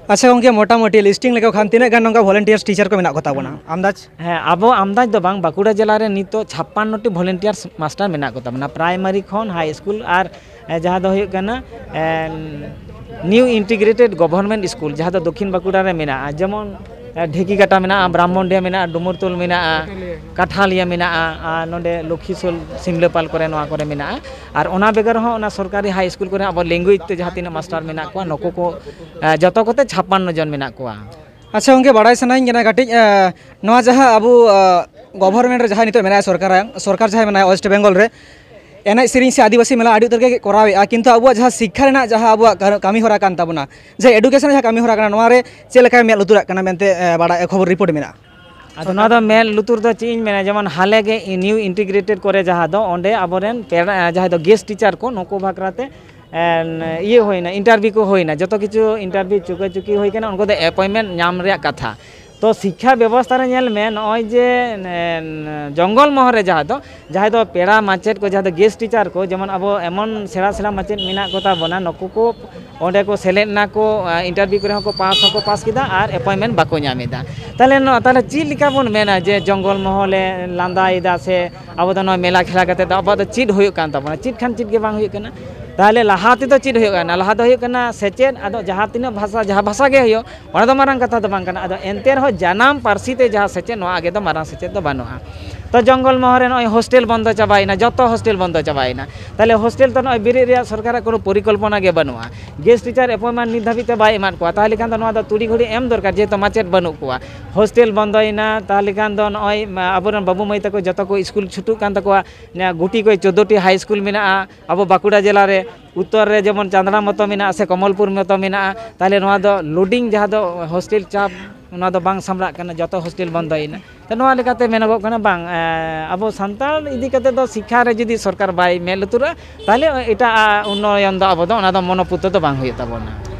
ᱟᱪᱪᱷᱟ ᱜᱚᱝᱠᱮ, ᱢᱚᱴᱟᱢᱩᱴᱤ ᱞᱤᱥᱴᱤᱝ ᱞᱮᱠᱚ ᱠᱷᱟᱱ ᱛᱤᱱᱟᱹᱜ ᱜᱟᱱ ᱱᱚᱝᱠᱟ ᱵᱷᱚᱞᱮᱱᱴᱤᱭᱟᱨᱥ ᱴᱤᱪᱟᱨ ᱠᱚ ᱢᱮᱱᱟᱜ ᱠᱚ ᱛᱟᱵᱚᱱᱟ ᱟᱢᱫᱟᱡᱽ? ᱦᱮᱸ, ᱟᱵᱚ ᱟᱢᱫᱟᱡᱽ ᱫᱚ ᱵᱟᱝ, ᱵᱟᱸᱠᱩᱲᱟ ᱡᱮᱞᱟ ᱨᱮ ᱱᱤᱛᱚᱜ ᱪᱷᱟᱯᱯᱟᱱᱱᱚ ᱴᱤ ᱵᱷᱚᱞᱮᱱᱴᱤᱭᱟᱨᱥ ᱢᱟᱥᱴᱟᱨ ᱢᱮᱱᱟᱜ ᱠᱚ ᱛᱟᱵᱚᱱᱟ, ᱯᱨᱟᱭᱢᱟᱨᱤ ᱠᱷᱚᱱ ᱦᱟᱭ ᱥᱠᱩᱞ ᱟᱨ, ᱮ, ᱡᱟᱦᱟᱸ ᱫᱚ ᱦᱩᱭᱩᱜ ᱠᱟᱱᱟ, ᱮ, ᱱᱤᱭᱩ ᱤᱱᱴᱤᱜᱨᱮᱴᱮᱰ ᱜᱚᱵᱷᱚᱨᱱᱢᱮᱱᱴ ᱥᱠᱩᱞ, ᱡᱟᱦᱟᱸ ᱫᱚ ᱫᱚᱠᱠᱷᱤᱱ ᱵᱟᱸᱠᱩᱲᱟ ᱨᱮ ᱢᱮᱱᱟᱜᱼᱟ, ᱡᱮᱢᱚᱱ, ᱮ, ᱰᱷᱮᱠᱤᱠᱟᱴᱟ ᱢᱮᱱᱟᱜᱼᱟ, ᱵᱨᱟᱦᱢᱚᱱᱰᱤᱦᱟ ᱢᱮᱱᱟᱜᱼᱟ, ᱰᱩᱢᱩᱨᱛᱩᱞ ᱢᱮᱱᱟᱜᱼᱟ, ᱠᱟᱴᱷᱟᱞᱤᱭᱟ ᱢᱮᱱᱟᱜᱼᱟ, ᱟᱨ ᱱᱚᱰᱮ ᱞᱚᱠᱠᱷᱤᱥᱳᱞ ᱥᱤᱢᱞᱟᱹᱯᱟᱞ ᱠᱚᱨᱮ, ᱱᱚᱣᱟ ᱠᱚᱨᱮ ᱢᱮᱱᱟᱜᱼᱟ᱾ ᱟᱨ ᱚᱱᱟ ᱵᱮᱜᱚᱨ ᱦᱚᱸ ᱚᱱᱟ ᱥᱚᱨᱠᱟᱨᱤ ᱦᱟᱭ ᱥᱠᱩᱞ ᱠᱚᱨᱮ ᱟᱵᱚ ᱞᱮᱝᱜᱩᱭᱮᱡᱽ ᱛᱮ ᱡᱟᱦᱟᱸ ᱛᱤᱱᱟᱹᱜ ᱢᱟᱥᱴᱟᱨ ᱢᱮᱱᱟᱜ ᱠᱚᱣᱟ, ᱱᱩᱠᱩ ᱠᱚ, ᱮ, ᱡᱚᱛᱚ ᱠᱚᱛᱮ ᱪᱷᱟᱯᱯᱟᱱᱱᱚ ᱡᱚᱱ ᱢᱮᱱᱟᱜ ᱠᱚᱣᱟ᱾ ᱟᱪᱪᱷᱟ ᱜᱚᱝᱠᱮ, ᱵᱟᱲᱟᱭ ᱥᱟᱱᱟᱧ ᱠᱟᱱᱟ ᱠᱟᱹᱴᱤᱡ, ᱮ, ᱱᱚᱣᱟ ᱡᱟᱦᱟᱸ ᱟᱵᱚ, ᱮ, ᱜᱚᱵᱷᱚᱨᱱᱢᱮᱱᱴ ᱨᱮ ᱡᱟᱦᱟᱸᱭ ᱱᱤᱛᱚᱜ ᱢᱮᱱᱟᱭᱟ, ᱥᱚᱨᱠᱟᱨ, ᱥᱚᱨᱠᱟᱨ ᱡᱟᱦᱟᱸᱭ ᱢᱮᱱᱟᱭᱟ ᱳᱭᱮᱥᱴ ᱵᱮᱝᱜᱚᱞ ᱨᱮ, ᱮᱱᱮᱡ ᱥᱮᱨᱮᱧ ᱥᱮ ᱟᱹᱫᱤᱵᱟᱹᱥᱤ ᱢᱮᱞᱟ ᱟᱹᱰᱤ ᱩᱛᱟᱹᱨ ᱜᱮ ᱠᱚᱨᱟᱣᱮᱫᱼᱟ, ᱠᱤᱱᱛᱩ ᱟᱵᱚᱣᱟᱜ ᱡᱟᱦᱟᱸ ᱥᱤᱠᱠᱷᱟ ᱨᱮᱱᱟᱜ ᱡᱟᱦᱟᱸ ᱟᱵᱚᱣᱟᱜ ᱠᱟ-, ᱠᱟᱹᱢᱤ ᱦᱚᱨᱟ ᱠᱟᱱ ᱛᱟᱵᱚᱱᱟ, ᱡᱟᱦᱟᱸ ᱮᱰᱩᱠᱮᱥᱚᱱ ᱡᱟᱦᱟᱸ ᱠᱟᱹᱢᱤ ᱦᱚᱨᱟ ᱠᱟᱱᱟ, ᱱᱚᱣᱟ ᱨᱮ ᱪᱮᱫ ᱞᱮᱠᱟᱭ ᱢᱮᱫ ᱞᱩᱛᱩᱨᱟᱜ ᱠᱟᱱᱟ ᱢᱮᱱᱛᱮ, ᱮ, ᱵᱟᱲᱟᱭ, ᱠᱷᱚᱵᱚᱨ ᱨᱤᱯᱳᱨᱴ ᱢᱮᱱᱟᱜᱼᱟ? ᱟᱫᱚ ᱱᱚᱣᱟ ᱫᱚ ᱢᱮᱫ ᱞᱩᱛᱩᱨ ᱫᱚ ᱪᱮᱫ ᱤᱧ ᱢᱮᱱᱟ, ᱡᱮᱢᱚᱱ ᱦᱟᱞᱮ ᱜᱮ ᱱᱤᱭᱩ ᱤᱱᱴᱤᱜᱨᱮᱴᱮᱰ ᱠᱚᱨᱮ ᱡᱟᱦᱟᱸ ᱫᱚ, ᱚᱸᱰᱮ ᱟᱵᱚᱨᱮᱱ ᱯᱮᱲᱟ, ᱡᱟᱦᱟᱸᱭ ᱫᱚ ᱜᱮᱥᱴ ᱴᱤᱪᱟᱨ ᱠᱚ, ᱱᱩᱠᱩ ᱵᱟᱠᱷᱨᱟ ᱛᱮ, ᱮᱱ, ᱤᱭᱟᱹ ᱦᱩᱭᱱᱟ, ᱤᱱᱴᱟᱨᱵᱷᱤᱭᱩ ᱠᱚ ᱦᱩᱭᱱᱟ, ᱡᱚᱛᱚ ᱠᱤᱪᱷᱩ ᱤᱱᱴᱟᱨᱵᱷᱤᱭᱩ ᱪᱩᱠᱟᱹ ᱪᱩᱠᱤ ᱦᱩᱭ ᱠᱟᱱᱟ, ᱩᱱᱠᱩ ᱫᱚ ᱮᱯᱚᱭᱮᱱᱴᱢᱮᱱᱴ ᱧᱟᱢ ᱨᱮᱭᱟᱜ ᱠᱟᱛᱷᱟ᱾ ᱛᱚ ᱥᱤᱠᱠᱷᱟ ᱵᱮᱵᱚᱥᱛᱷᱟ ᱨᱮ ᱧᱮᱞ ᱢᱮ, ᱱᱚᱜᱼᱚᱭ ᱡᱮ, ᱮᱱ, ᱡᱚᱝᱜᱚᱞ ᱢᱚᱦᱚᱞ ᱨᱮ ᱡᱟᱦᱟᱸ ᱫᱚ, ᱡᱟᱦᱟᱸᱭ ᱫᱚ ᱯᱮᱲᱟ ᱢᱟᱪᱮᱫ ᱠᱚ, ᱡᱟᱦᱟᱸ ᱫᱚ ᱜᱮᱥᱴ ᱴᱤᱪᱟᱨ ᱠᱚ, ᱡᱮᱢᱚᱱ ᱟᱵᱚ ᱮᱢᱚᱱ ᱥᱮᱬᱟ ᱥᱮᱬᱟ ᱢᱟᱪᱮᱫ ᱢᱮᱱᱟᱜ ᱠᱚ ᱛᱟᱵᱚᱱᱟ, ᱱᱩᱠᱩ ᱠᱚ ᱚᱸᱰᱮ ᱠᱚ ᱥᱮᱞᱮᱫ ᱮᱱᱟ ᱠᱚ, ᱟ, ᱤᱱᱴᱟᱨᱵᱷᱤᱭᱩ ᱠᱚᱨᱮ ᱦᱚᱸᱠᱚ ᱯᱟᱥ ᱦᱚᱸᱠᱚ ᱯᱟᱥ ᱠᱮᱫᱟ ᱟᱨ ᱮᱯᱚᱭᱮᱱᱴᱢᱮᱱᱴ ᱵᱟᱠᱚ ᱧᱟᱢ ᱮᱫᱟ᱾ ᱛᱟᱦᱚᱞᱮ ᱱᱚᱣᱟ, ᱛᱟᱦᱚᱞᱮ ᱪᱮᱫ ᱞᱮᱠᱟ ᱵᱚᱱ ᱢᱮᱱᱟ ᱡᱮ ᱡᱚᱝᱜᱚᱞ ᱢᱚᱦᱚᱞᱮ ᱞᱟᱸᱫᱟᱭᱮᱫᱟ ᱥᱮ ᱟᱵᱚ ᱫᱚ ᱱᱚᱣᱟ ᱢᱮᱞᱟ ᱠᱷᱮᱞᱟ ᱠᱟᱛᱮ ᱫᱚ ᱟᱵᱚᱣᱟᱜ ᱫᱚ ᱪᱮᱫ ᱦᱩᱭᱩᱜ ᱠᱟᱱ ᱛᱟᱵᱚᱱᱟ? ᱪᱮᱫ ᱠᱷᱟᱱ ᱪᱮᱫ ᱜᱮ ᱵᱟᱝ ᱦᱩᱭᱩᱜ ᱠᱟᱱᱟ᱾ ᱛᱟᱦᱚᱞᱮ ᱞᱟᱦᱟ ᱛᱮᱫᱚ ᱪᱮᱫ ᱦᱩᱭᱩᱜ ᱠᱟᱱᱟ? ᱞᱟᱦᱟ ᱫᱚ ᱦᱩᱭᱩᱜ ᱠᱟᱱᱟ ᱥᱮᱪᱮᱫ, ᱟᱫᱚ ᱡᱟᱦᱟᱸ ᱛᱤᱱᱟᱹᱜ ᱵᱷᱟᱥᱟ, ᱡᱟᱦᱟᱸ ᱵᱷᱟᱥᱟ ᱜᱮ ᱦᱩᱭᱩᱜ, ᱚᱱᱟ ᱫᱚ ᱢᱟᱨᱟᱝ ᱠᱟᱛᱷᱟ ᱫᱚ ᱵᱟᱝ ᱠᱟᱱᱟ᱾ ᱟᱫᱚ ᱮᱱᱛᱮ ᱨᱮᱦᱚᱸ ᱡᱟᱱᱟᱢ ᱯᱟᱹᱨᱥᱤ ᱛᱮ ᱡᱟᱦᱟᱸ ᱥᱮᱪᱮᱫ, ᱱᱚᱣᱟ ᱟᱜᱮ ᱫᱚ ᱢᱟᱨᱟᱝ ᱥᱮᱪᱮᱫ ᱫᱚ ᱵᱟᱹᱱᱩᱜᱼᱟ᱾ ᱛᱚ ᱡᱚᱝᱜᱚᱞ ᱢᱚᱦᱚᱞ ᱨᱮ ᱱᱚᱜᱼᱚᱭ ᱦᱳᱥᱴᱮᱞ ᱵᱚᱱᱫᱚ ᱪᱟᱵᱟᱭᱮᱱᱟ, ᱡᱚᱛᱚ ᱦᱳᱥᱴᱮᱞ ᱵᱚᱱᱫᱚ ᱪᱟᱵᱟᱭᱮᱱᱟ᱾ ᱛᱟᱦᱚᱞᱮ ᱦᱳᱥᱴᱮᱞ ᱛᱚ ᱱᱚᱜᱼᱚᱭ ᱵᱮᱨᱮᱫ ᱨᱮᱭᱟᱜ ᱥᱚᱨᱠᱟᱨᱟᱜ ᱠᱳᱱᱳ ᱯᱚᱨᱤᱠᱚᱞᱯᱚᱱᱟ ᱜᱮ ᱵᱟᱹᱱᱩᱜᱼᱟ᱾ ᱜᱮᱥᱴ ᱴᱤᱪᱟᱨ ᱮᱯᱚᱭᱮᱱᱴᱢᱮᱱᱴ ᱱᱤᱛ ᱫᱷᱟᱹᱵᱤᱡ ᱛᱮ ᱵᱟᱭ ᱮᱢᱟᱫ ᱠᱚᱣᱟ, ᱛᱟᱦᱚᱞᱮ ᱠᱷᱟᱱ ᱫᱚ ᱱᱚᱣᱟ ᱫᱚ ᱛᱩᱲᱤ ᱜᱷᱩᱲᱤ ᱮᱢ ᱫᱚᱨᱠᱟᱨ, ᱡᱮᱦᱮᱛᱩ ᱢᱟᱪᱮᱫ ᱵᱟᱹᱱᱩᱜ ᱠᱚᱣᱟ᱾ ᱦᱳᱥᱴᱮᱞ ᱵᱚᱱᱫᱚᱭᱮᱱᱟ, ᱛᱟᱦᱚᱞᱮ ᱠᱷᱟᱱ ᱫᱚ ᱱᱚᱜᱼᱚᱭ ᱟᱵᱚᱨᱮᱱ ᱵᱟᱹᱵᱩ ᱢᱟᱹᱭ ᱛᱟᱠᱚ ᱡᱚᱛᱚ ᱠᱚ ᱥᱠᱩᱞ ᱪᱷᱩᱴᱩᱜ ᱠᱟᱱ ᱛᱟᱠᱚᱣᱟ᱾ ᱱᱚᱣᱟ ᱜᱩᱴᱤ ᱠᱚ ᱪᱳᱫᱽᱫᱳ ᱴᱤ ᱦᱟᱭ ᱥᱠᱩᱞ ᱢᱮᱱᱟᱜᱼᱟ ᱟᱵᱚ ᱵᱟᱸᱠᱩᱲᱟ ᱡᱮᱞᱟ ᱨᱮ᱾ ᱩᱛᱛᱚᱨ ᱨᱮ ᱡᱮᱢᱚᱱ ᱪᱟᱸᱫᱽᱲᱟ ᱢᱚᱛᱚ ᱢᱮᱱᱟᱜᱼᱟ ᱥᱮ ᱠᱚᱢᱚᱞᱯᱩᱨ ᱢᱚᱛᱚ ᱢᱮᱱᱟᱜᱼᱟ, ᱛᱟᱦᱚᱞᱮ ᱱᱚᱣᱟ ᱫᱚ ᱞᱳᱰᱤᱝ ᱡᱟᱦᱟᱸ ᱫᱚ ᱦᱳᱥᱴᱮᱞ ᱪᱟᱯ, ᱚᱱᱟ ᱫᱚ ᱵᱟᱝ ᱥᱟᱢᱵᱲᱟᱜ ᱠᱟᱱᱟ, ᱡᱚᱛᱚ ᱦᱳᱥᱴᱮᱞ ᱵᱚᱱᱫᱚᱭᱮᱱᱟ᱾ ᱛᱚ ᱱᱚᱣᱟ ᱞᱮᱠᱟᱛᱮ ᱢᱮᱱᱚᱜᱚᱜ ᱠᱟᱱᱟ ᱵᱟᱝ, ᱮᱸ, ᱟᱵᱚ ᱥᱟᱱᱛᱟᱲ ᱤᱫᱤ ᱠᱟᱛᱮ ᱫᱚ ᱥᱤᱠᱠᱷᱟ ᱨᱮ ᱡᱩᱫᱤ ᱥᱚᱨᱠᱟᱨ ᱵᱟᱭ ᱢᱮᱫ ᱞᱩᱛᱩᱨᱟᱜᱼᱟ, ᱛᱟᱦᱚᱞᱮ ᱮᱴᱟᱜ ᱩᱱᱱᱚᱭᱚᱱ ᱫᱚ ᱟᱵᱚ ᱫᱚ ᱚᱱᱟ ᱫᱚ ᱢᱚᱱᱚᱯᱩᱛ ᱫᱚ ᱵᱟᱝ ᱦᱩᱭᱩᱜ ᱛᱟᱵᱚᱱᱟ᱾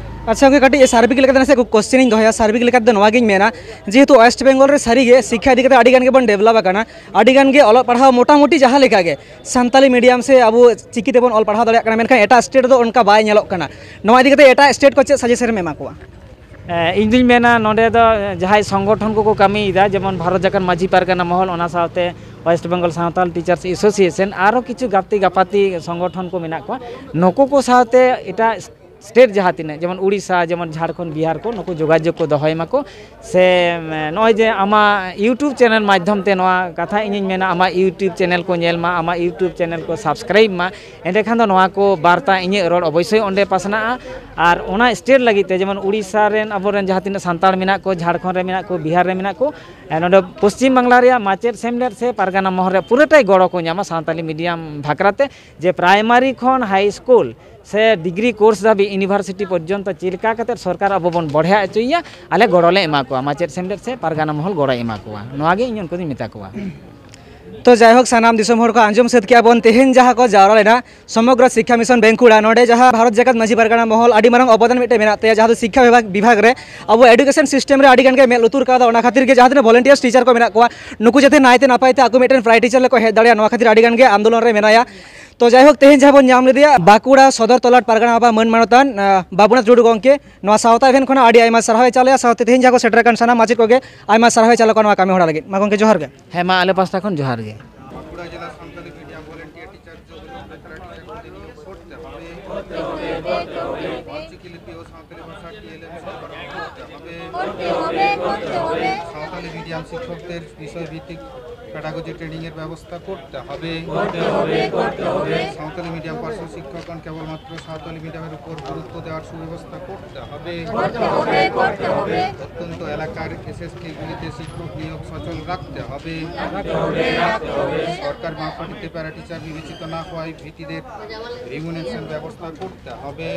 ᱟᱪᱪᱷᱟ ᱜᱚᱢᱠᱮ, ᱠᱟᱹᱴᱤᱡ ᱥᱟᱨᱵᱤᱠ ᱞᱮᱠᱟᱛᱮ ᱱᱟᱥᱮ ᱠᱚᱥᱪᱮᱱ ᱤᱧ ᱫᱚᱦᱚᱭᱟ᱾ ᱥᱟᱨᱵᱤᱠ ᱞᱮᱠᱟᱛᱮ ᱱᱚᱣᱟ ᱜᱤᱧ ᱢᱮᱱᱟ, ᱡᱮᱦᱮᱛᱩ ᱳᱭᱮᱥᱴ ᱵᱮᱝᱜᱚᱞ ᱨᱮ ᱥᱟᱹᱨᱤᱜᱮ ᱥᱤᱠᱠᱷᱟ ᱤᱫᱤ ᱠᱟᱛᱮ ᱟᱹᱰᱤ ᱜᱟᱱ ᱜᱮᱵᱚᱱ ᱰᱮᱵᱷᱞᱚᱯ ᱟᱠᱟᱱᱟ, ᱟᱹᱰᱤ ᱜᱟᱱ ᱜᱮ ᱚᱞᱚᱜ ᱯᱟᱲᱦᱟᱣ ᱢᱚᱴᱟᱢᱩᱴᱤ ᱡᱟᱦᱟᱸ ᱞᱮᱠᱟ ᱜᱮ ᱥᱟᱱᱛᱟᱞᱤ ᱢᱤᱰᱤᱭᱟᱢ ᱥᱮ ᱟᱵᱚ ᱪᱤᱠᱤ ᱛᱮᱵᱚᱱ ᱚᱞ ᱯᱟᱲᱦᱟᱣ ᱫᱟᱲᱮᱭᱟᱜ ᱠᱟᱱᱟ, ᱢᱮᱱᱠᱷᱟᱱ ᱮᱴᱟᱜ ᱥᱴᱮᱴ ᱫᱚ ᱚᱱᱠᱟ ᱵᱟᱭ ᱧᱮᱞᱚᱜ ᱠᱟᱱᱟ᱾ ᱱᱚᱣᱟ ᱤᱫᱤ ᱠᱟᱛᱮ ᱮᱴᱟᱜ ᱥᱴᱮᱴ ᱠᱚ ᱪᱮᱫ ᱥᱟᱡᱮᱥᱚᱱ ᱮᱢ ᱮᱢᱟ ᱠᱚᱣᱟ? ᱮᱸ, ᱤᱧ ᱫᱩᱧ ᱢᱮᱱᱟ, ᱱᱚᱰᱮ ᱫᱚ ᱡᱟᱦᱟᱸᱭ ᱥᱚᱝᱜᱚᱴᱷᱚᱱ ᱠᱚᱠᱚ ᱠᱟᱹᱢᱤᱭᱮᱫᱟ, ᱡᱮᱢᱚᱱ ᱵᱷᱟᱨᱚᱛ ᱡᱟᱠᱟᱛ ᱢᱟᱹᱡᱷᱤ ᱯᱟᱨᱜᱟᱱᱟ ᱢᱚᱦᱚᱞ, ᱚᱱᱟ ᱥᱟᱶᱛᱮ West Bengal Santal teachers association, ᱟᱨᱚ ᱠᱤᱪᱷᱩ ᱜᱟᱛᱮ ᱜᱟᱯᱟᱛᱮ ᱥᱚᱝᱜᱚᱴᱷᱚᱱ ᱠᱚ ᱢᱮᱱᱟᱜ ᱠᱚᱣᱟ, ᱱᱩᱠᱩ ᱠᱚ ᱥᱟᱶᱛᱮ ᱮᱴᱟᱜ ᱥᱴᱮᱴ ᱡᱟᱦᱟᱸ ᱛᱤᱱᱟᱹᱜ, ᱡᱮᱢᱚᱱ ᱩᱲᱤᱥᱥᱟ, ᱡᱮᱢᱚᱱ ᱡᱷᱟᱲᱠᱷᱚᱸᱰ, ᱵᱤᱦᱟᱨ ᱠᱚ, ᱱᱩᱠᱩ ᱡᱳᱜᱟᱡᱳᱜᱽ ᱠᱚ ᱫᱚᱦᱚᱭ ᱢᱟᱠᱚ᱾ ᱥᱮ, ᱮᱸ, ᱱᱚᱜᱼᱚᱭ ᱡᱮ ᱟᱢᱟᱜ YouTube ᱪᱮᱱᱮᱞ ᱢᱟᱫᱽᱫᱷᱚᱢ ᱛᱮ ᱱᱚᱣᱟ ᱠᱟᱛᱷᱟ ᱤᱧᱤᱧ ᱢᱮᱱᱟ, ᱟᱢᱟᱜ YouTube ᱪᱮᱱᱮᱞ ᱠᱚ ᱧᱮᱞ ᱢᱟ, ᱟᱢᱟᱜ YouTube ᱪᱮᱱᱮᱞ ᱠᱚ ᱥᱟᱵᱥᱠᱨᱟᱭᱤᱵᱽ ᱢᱟ, ᱮᱸᱰᱮᱠᱷᱟᱱ ᱫᱚ ᱱᱚᱣᱟ ᱠᱚ ᱵᱟᱨᱛᱟ, ᱤᱧᱟᱹᱜ ᱨᱚᱲ ᱚᱵᱚᱥᱥᱳᱭ ᱚᱸᱰᱮ ᱯᱟᱥᱱᱟᱜᱼᱟ᱾ ᱟᱨ ᱚᱱᱟ ᱥᱴᱮᱴ ᱞᱟᱹᱜᱤᱫ ᱛᱮ, ᱡᱮᱢᱚᱱ ᱩᱲᱤᱥᱥᱟ ᱨᱮᱱ ᱟᱵᱚᱨᱮᱱ ᱡᱟᱦᱟᱸ ᱛᱤᱱᱟᱹᱜ ᱥᱟᱱᱛᱟᱲ ᱢᱮᱱᱟᱜ ᱠᱚ, ᱡᱷᱟᱲᱠᱷᱚᱸᱰ ᱨᱮ ᱢᱮᱱᱟᱜ ᱠᱚ, ᱵᱤᱦᱟᱨ ᱨᱮ ᱢᱮᱱᱟᱜ ᱠᱚ, ᱮᱸ, ᱱᱚᱰᱮ ᱯᱚᱥᱪᱤᱢ ᱵᱟᱝᱞᱟ ᱨᱮᱭᱟᱜ ᱢᱟᱪᱮᱫ ᱥᱮᱢᱞᱮᱫ ᱥᱮ ᱯᱟᱨᱜᱟᱱᱟ ᱢᱚᱦᱚᱞ ᱨᱮ ᱯᱩᱨᱟᱹᱴᱟᱭ ᱜᱚᱲᱚ ᱠᱚ ᱧᱟᱢᱟ ᱥᱟᱱᱛᱟᱞᱤ ᱢᱤᱰᱤᱭᱟᱢ ᱵᱷᱟᱠᱨᱟ ᱛᱮ, ᱡᱮ ᱯᱨᱟᱭᱢᱟᱨᱤ ᱠᱷᱚᱱ ᱦᱟᱭ ᱥᱠᱩᱞ ᱥᱮ ᱰᱤᱜᱽᱨᱤ ᱠᱳᱨᱥ ᱫᱷᱟᱹᱵᱤᱡ ᱤᱭᱩᱱᱤᱵᱷᱟᱨᱥᱤᱴᱤ ᱯᱚᱨᱡᱚᱱᱛᱚ ᱪᱮᱫ ᱞᱮᱠᱟ ᱠᱟᱛᱮ ᱥᱚᱨᱠᱟᱨ ᱟᱵᱚ ᱵᱚᱱ ᱵᱚᱲᱦᱮ ᱦᱚᱪᱚᱭᱮᱭᱟ, ᱟᱞᱮ ᱜᱚᱲᱚ ᱞᱮ ᱮᱢᱟ ᱠᱚᱣᱟ, ᱢᱟᱪᱮᱫ ᱥᱮᱢᱞᱮᱫ ᱥᱮ ᱯᱟᱨᱜᱟᱱᱟ ᱢᱚᱦᱚᱞ ᱜᱚᱲᱚᱭ ᱮᱢᱟ ᱠᱚᱣᱟ᱾ ᱱᱚᱣᱟ ᱜᱮ ᱤᱧ ᱩᱱᱠᱩ ᱫᱚᱧ ᱢᱮᱛᱟ ᱠᱚᱣᱟ᱾ ᱛᱚ ᱡᱟᱭᱦᱳᱠ, ᱥᱟᱱᱟᱢ ᱫᱤᱥᱚᱢ ᱦᱚᱲ ᱠᱚ ᱟᱸᱡᱚᱢ ᱥᱟᱹᱛ ᱠᱮᱜᱼᱟ ᱵᱚᱱ ᱛᱮᱦᱮᱧ ᱡᱟᱦᱟᱸ ᱠᱚ ᱡᱟᱣᱨᱟ ᱞᱮᱱᱟ ᱥᱚᱢᱚᱜᱨᱚ ᱥᱤᱠᱠᱷᱟ ᱢᱤᱥᱚᱱ ᱵᱮᱸᱠᱩᱲᱟ, ᱱᱚᱰᱮ ᱡᱟᱦᱟᱸ ᱵᱷᱟᱨᱚᱛ ᱡᱟᱠᱟᱛ ᱢᱟᱹᱡᱷᱤ ᱯᱟᱨᱜᱟᱱᱟ ᱢᱚᱦᱚᱞ ᱟᱹᱰᱤ ᱢᱟᱨᱟᱝ ᱚᱵᱚᱫᱟᱱ ᱢᱤᱫᱴᱮᱱ ᱢᱮᱱᱟᱜ ᱛᱟᱭᱟ, ᱡᱟᱦᱟᱸ ᱫᱚ ᱥᱤᱠᱠᱷᱟ ᱵᱤᱵᱷᱟᱜᱽ, ᱵᱤᱵᱷᱟᱜᱽ ᱨᱮ ᱟᱵᱚ ᱮᱰᱩᱠᱮᱥᱚᱱ ᱥᱤᱥᱴᱮᱢ ᱨᱮ ᱟᱹᱰᱤ ᱜᱟᱱ ᱜᱮ ᱢᱮᱫ ᱞᱩᱛᱩᱨ ᱠᱟᱣᱫᱟ᱾ ᱚᱱᱟ ᱠᱷᱟᱹᱛᱤᱨ ᱜᱮ ᱡᱟᱦᱟᱸ ᱛᱤᱱᱟᱹᱜ ᱵᱷᱚᱞᱮᱱᱴᱤᱭᱟᱨᱥ ᱴᱤᱪᱟᱨ ᱠᱚ ᱢᱮᱱᱟᱜ ᱠᱚᱣᱟ, ᱱᱩᱠᱩ ᱡᱟᱛᱮ ᱱᱟᱭᱛᱮ ᱱᱟᱯᱟᱭ ᱛᱮ ᱟᱠᱚ ᱢᱤᱫᱴᱮᱱ ᱯᱨᱟᱭ ᱴᱤᱪᱟᱨ ᱞᱮᱠᱟ ᱦᱮᱡ ᱫᱟᱲᱮᱭᱟᱜᱼᱟ, ᱱᱚᱣᱟ ᱠᱷᱟᱹᱛᱤᱨ ᱟᱹᱰᱤ ᱜᱟᱱ ᱜᱮ ᱟᱱᱫᱳᱞᱚᱱ ᱨᱮ ᱢᱮᱱᱟᱭᱟ᱾ ᱛᱚ ᱡᱟᱭᱦᱳᱠ, ᱛᱮᱦᱮᱧ ᱡᱟᱦᱟᱸ ᱵᱚᱱ ᱧᱟᱢ ᱞᱮᱫᱮᱭᱟ ᱵᱟᱸᱠᱩᱲᱟ ᱥᱚᱫᱚᱨ ᱛᱚᱞᱟᱴ ᱯᱟᱨᱜᱟᱱᱟ ᱵᱟᱵᱟ ᱢᱟᱹᱱ ᱢᱟᱱᱚᱛᱟᱱ, ᱟᱸ, ᱵᱟᱵᱩᱱᱟᱛᱷ ᱴᱩᱰᱩ ᱜᱚᱢᱠᱮ, ᱱᱚᱣᱟ ᱥᱟᱶᱛᱟ ᱮᱵᱷᱮᱱ ᱠᱷᱚᱱᱟᱜ ᱟᱹᱰᱤ ᱟᱭᱢᱟ ᱥᱟᱨᱦᱟᱣ ᱮ ᱪᱟᱞᱮᱭᱟ, ᱥᱟᱶᱛᱮ ᱛᱮᱦᱮᱧ ᱡᱟᱦᱟᱸ ᱠᱚ ᱥᱮᱴᱮᱨ ᱟᱠᱟᱱ ᱥᱟᱱᱟᱢ ᱢᱟᱪᱮᱫ ᱠᱚᱜᱮ ᱟᱭᱢᱟ ᱥᱟᱨᱦᱟᱣ ᱮ ᱪᱟᱞ ᱟᱠᱚᱣᱟ ᱱᱚᱣᱟ ᱠᱟᱹᱢᱤ ᱦᱚᱨᱟ ᱞᱟᱹᱜᱤᱫ᱾ ᱢᱟ ᱜᱚᱢᱠᱮ, ᱡᱚᱦᱟᱨ ᱜᱮ᱾ ᱦᱮᱸ, ᱢᱟ ᱟᱞᱮ ᱯᱟᱥᱴᱟ ᱠᱷᱚᱱ ᱡᱚᱦᱟᱨ ᱜᱮ᱾ ᱵᱟᱸᱠᱩᱲᱟ ᱡᱮᱞᱟ ᱥᱟᱱᱛᱟᱲᱤ ᱢᱤᱰᱤᱭᱟᱢ ᱵᱷᱚᱞᱮᱱᱴᱤᱭᱟᱨ ᱴᱤᱪᱟᱨ ᱡᱚᱜᱽ ᱨᱮ ᱯᱨᱮᱠᱴᱤᱠᱟᱞ ᱴᱤᱪᱟᱨ ᱠᱚ ᱫᱤᱱ ᱦᱤᱞᱳᱜ ᱥᱚᱨᱴ ᱛᱮ ᱚᱞᱪᱤᱠᱤ ᱞᱤᱯᱤ ᱚᱥᱟᱱᱛᱟᱲᱤ ᱵᱷᱟᱥᱟ ᱴᱤ ᱮᱞ ᱮᱢ ᱥᱚᱨᱠᱟᱨ ᱠᱚ ᱠᱚᱨᱛᱮ ᱦᱚᱵᱮ। ᱠᱚᱨᱛᱮ ᱦᱚᱵᱮ, ᱠᱚᱨᱛᱮ ᱦᱚᱵᱮ। ᱥᱟᱶᱛᱟᱞᱤ ᱢᱤᱰᱤᱭᱟᱢ ᱥᱤᱠᱠᱷᱚᱠ ᱛᱮ ᱵᱤᱥᱚᱭ ᱵᱷᱤᱛᱛᱤᱠ পেডাগজি ট্রেনিং এর ব্যবস্থা করতে হবে। সাঁওতালি মিডিয়াম পার্শ্ব শিক্ষকগণ কেবলমাত্র সাঁওতালি মিডিয়ামের উপর গুরুত্ব দেওয়ার সুব্যবস্থা করতে হবে। অত্যন্ত এলাকার এসএসটি গুলিতে শিক্ষক নিয়োগ সচল রাখতে হবে। সরকার মাপকাঠিতে প্যারা টিচার বিবেচিত না হওয়ায় ভিটিদের রিমুনারেশন ব্যবস্থা করতে হবে।